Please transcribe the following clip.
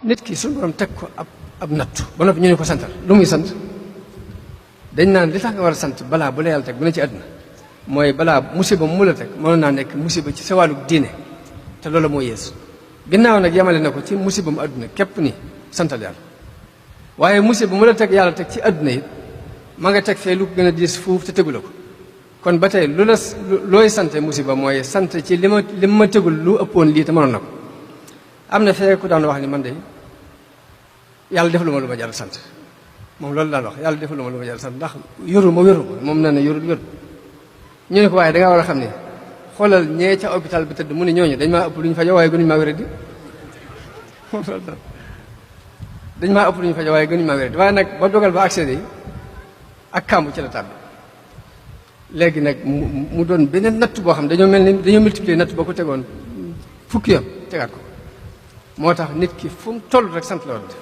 nit ki suñu borom teg ko ab nattu ba noppi ñu ne ko santal lu muy sant dañ naan li tax nga war a sant balaa bu la yàlla teg bu ne ci àdduna mooy balaa musiba mu la teg mënoon naa nekk musiba ci sa wàllu diine te loolu moo yeesu ginnaaw nag yamale na ko ci musiba mu àdduna képp ni santal yàlla waaye musiba mu la teg yàlla teg ci àdduna it ma nga teg fee lu ko gën a diis fuuf te tegu la ko kon ba tey lu la looy sante musiba mooy sant ci li ma tegul lu ëppoon lii te mënoon na ko am na fee ku daan wax ni man de yàlla defaluma lu ma jar sant moom loolu daan wax yàlla defaluma lu ma jar sant ndax yoru ma wéru ma moom nee na yorul wéru ñu ne ko waaye dangaa war a xam ne xoolal ñee ca hôpital bi tëdd mu ne ñooñu dañ maa ëpp lu ñu fajoo waaye gënuñu maa wéra di dañ maa ëpp lu ñu fajoo waaye gënuñu maa wéra di waaye nag ba dogal ba accès yi ak kàmbu ci la tàbbi léegi nag mu doon beneen natt boo xam dañoo mel ni dañoo multiplier natt boo ko tegoon fukki yoon tegaat ko moo tax nit ki fu mu toll rek sant la war def